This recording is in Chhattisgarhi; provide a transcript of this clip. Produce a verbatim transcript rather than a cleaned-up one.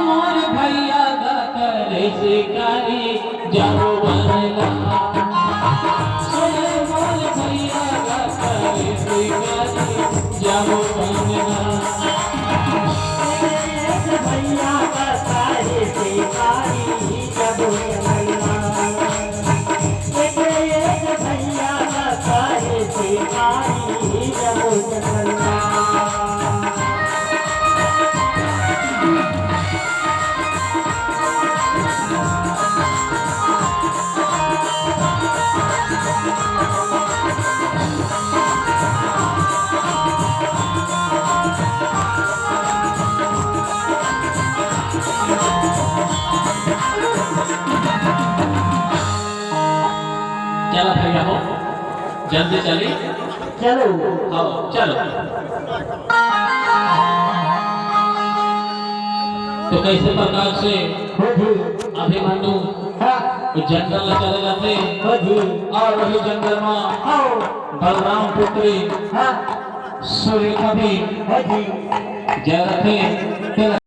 मोर भैया गा करे शिकारी जाबो बनला। सुन मोर भैया गा करे शिकारी जाबो बनला। एक भैया गा करे शिकारी जाबो बनला। एक एक भैया गा करे शिकारी जाबो बनला। चला भैया हो, जल्दी चली। चलो। हाँ, चलो। तो कइसे प्रकार से हो जी। अभिमन्यु हाँ। वो जंगल ला चले जाथे हो जी। और वही जंगल में हाँ। बलराम पुत्री हाँ। सुरेखा भी हो जी। जा रथे।